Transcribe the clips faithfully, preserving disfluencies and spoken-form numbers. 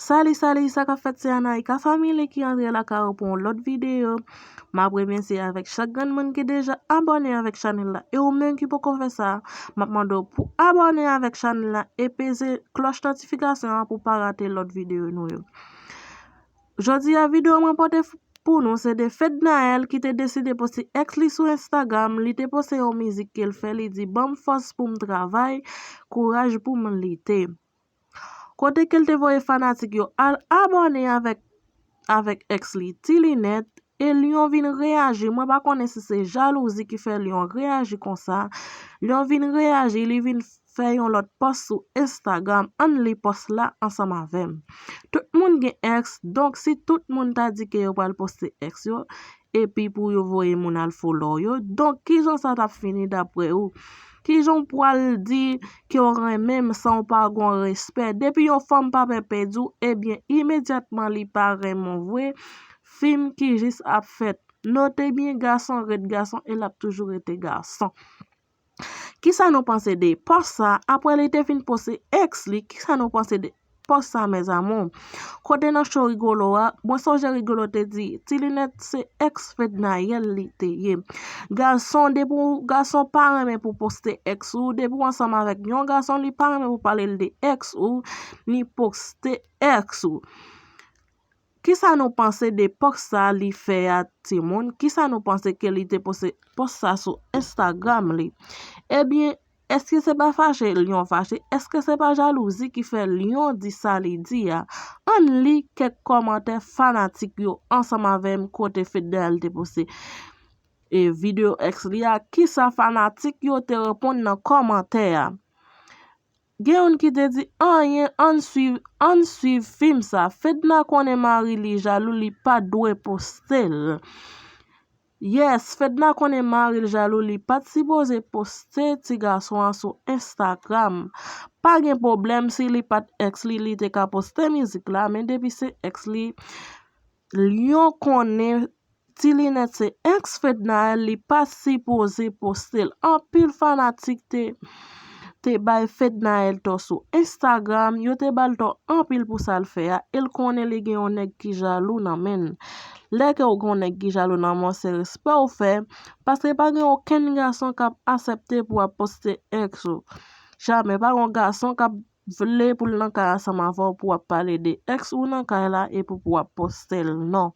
Sali, sali, sa k ap fèt? Se Anaïka Family ki antre lakay ou pou yon lòt videyo. M ap remèsye avèk chak grenn moun ki deja abòne avèk chanèl la. E ou menm ki poko fè sa, m ap mande w pou abòne avèk chanèl la e peze klòch notifikasyon an pou pa rate lòt videyo nou yo. Jodi a, videyo mwen pote pou nou se de Fednaelle ki te deside poste ex li sou Instagram. Li te poste yon mizik ke l fè, li di, "Ban m fòs pou m travay, kouraj pou m lite." Kote ke l te voye fanatik yo al abòne avèk, avèk ex li, Ti Linèt, e Lion vin reyaji. Mwen pa konnen si se jalouzi ki fè Lion reyaji konsa. Lion vin reyaji, li vin fè yon lòt pòs sou Instagram. Ann li pòs la ansanm avè m. Tout moun gen ex, donk si tout moun ta di ke yo pral poste ex yo, epi pou yo voye moun al follow yo, donk kijan sa t ap fini dapre ou? Kijan w pral di ke w renmen m san w pa gon respè? Depi yon fanm pa pè pèdi w, ebyen, imedyatman li pa renmen w vre. Fim ki jis ap fèt. Note byen, gason ret gason e l ap toujou rete gason. Kisa nou panse de pòs sa? Apre li te fin poste ex li, kisa nou panse de pòs sa, mes amours? Kote nan show Rigolo a, mwen sonje Rigolo te di, Ti Linèt se ex Fednaelle li te ye. Gason, depi w, gason pa renmen pou poste ex ou, depi w ansanm avèk yon gason, li pa renmen pou pale l de ex ou, ni poste ex ou. Kisa nou panse de pòs sa li fè a, timoun? Kisa nou panse ke li te poste pòs sa sou Instagram li? Ebyen, èske se pa fache Lion fache? Èske se pa jalouzi ki fè Lion di sa li di a? Ann li kèk kòmantè fanatik yo ansanm avè m kote Fednaelle te poste e videyo ex li a. Kisa fanatik yo te reponn nan kòmantè a? Gen youn ki te di, "Anyen, ann swiv, ann swiv fim sa. Fedna konnen mari li jalou, li pa dwe poste l." Yes, Fedna konnen mari l jalou, li pa t sipoze poste ti gason an sou Instagram. Pa gen pwoblèm si li pa t ex li, li te ka poste mizik la, men depi se ex li, Lion konnen Ti Linèt se ex Fednaelle, li pa sipoze poste l. Anpil fanatik te, te bay Fednaelle tò sou Instagram, yo te ba l tò anpil pou sa l fè a, e l konnen li gen yon nèg ki jalou nan men l. Lè ke w gen yon nèg ki jalou nan men w, se respè w fè, paske pa gen okenn gason k ap aksepte pou w ap poste ex ou. Jamè, pa gen yon gason k ap vle pou l nan kay ansanm avè w pou w ap pale de ex ou nan kay la epi pou w ap poste l, non.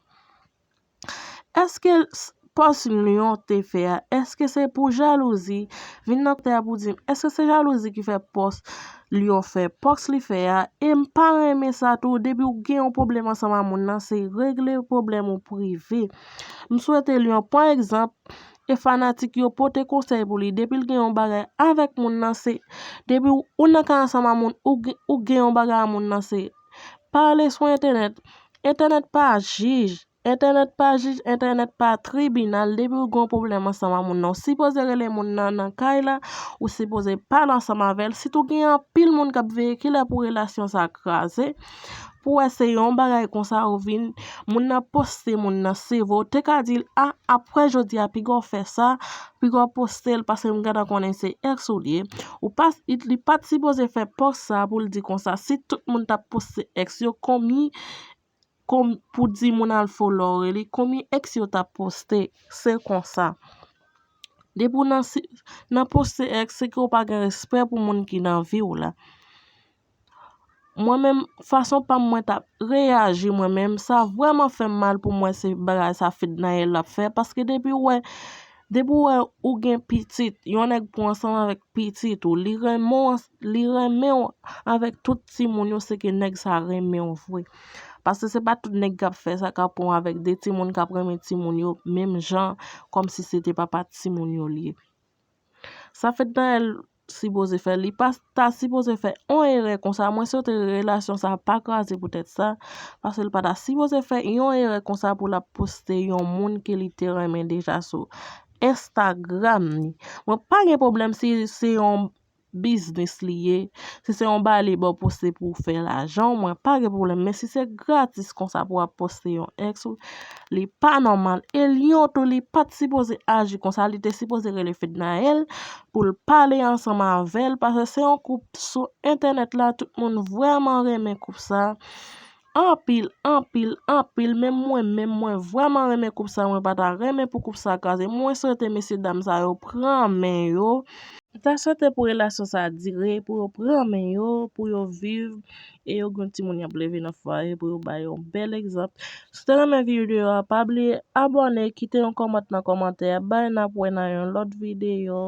Èske s-, pòs Lion te fè a, èske se pou jalouzi? Vin nan kòmantè a pou di m, èske se jalouzi ki fè pòs Lion fè, pòs li fè a? E m pa renmen sa tou, depi w gen yon pwoblèm ansanm a moun nan, se regle pwoblèm ou prive. M swete Lion pran egzanp, e fanatik yo pote konsèy pou li. Depi l gen yon bagay avèk moun nan, se, depi w, ou nan kay ansanm a moun, ou gen, ou gen yon bagay a moun nan, se pa ale sou entènèt. Entènèt pa jij. Entènèt pa jij, entènèt pa tribinal. Depi w gen yon pwoblèm ansanm a moun nan, ou sipoze rele moun nan nan kay la, ou sipoze pale ansanm avè l. Sitou gen anpil moun k ap veye kilè pou relasyon sa kraze, pou wè se yon bagay konsa ou vin, moun nan poste moun nan, se vre, ou te ka di l, a, apre jodi a, piga w fè sa, piga w poste l, paske m gentan konnen se ex ou l ye. Ou pa, li pa t sipoze fè pòs sa pou l di konsa, si tout moun t ap poste ex yo, konbyen, kon, pou di moun al follow li, konbyen ex yo t ap poste, se konsa. Depi w nan si, nan poste ex, se ke w pa gen respè pou moun ki nan vi w la. Mwen menm, fason pa m mwen t ap reyaji, mwen menm, sa vrèman fè m mal pou m wè se bagay sa Fednaelle ap fè, paske depi w wè, depi w wè ou gen pitit, yon nèg pran ansanm avèk pitit ou, li renmen w, li renmen w avèk tout timoun yo, se ke nèg sa renmen w vre. Paske se pa tout nèg k ap fè sa, k ap pran w avèk de timoun, k ap renmen timoun yo menm jan, kòmsi se te papa timoun yo li ye. Sa Fednaelle sipoze fè, li pa ta sipoze fè on erè konsa. Mwen swete relasyon sa pa kraze poutèt sa, paske l pa ta sipoze fè yon erè konsa pou l ap poste yon moun ke li te renmen deja sou Instagram li. Mwen pa gen pwoblèm si se yon biznis li ye, si se yon bagay li ba w poste pou w fè lajan, mwen pa gen pwoblèm. Men si se gratis konsa pou w ap poste yon ex ou, li pa nòmal. E Lion tou, li pa t sipoze aji konsa, li te sipoze rele Fednaelle pou l pale ansanm avè l, paske se yon koup sou entènèt la, tout moun vrèman renmen koup sa. anpil, anpil, anpil. Menm mwen menm, mwen vrèman renmen koup sa, mwen pa ta renmen pou koup sa kraze. Mwen swete mesye dam sa yo pran men yo. M ta swete pou relasyon sa dire, pou yo pran men yo, pou yo viv, e yo gen timoun y ap leve nan fwaye, pou yo bay yon bèl egzanp. Si w te renmen videyo a, pa bliye abòne, kite yon kòmantè nan kòmantè a. Bay, n ap wè nan yon lòt videyo.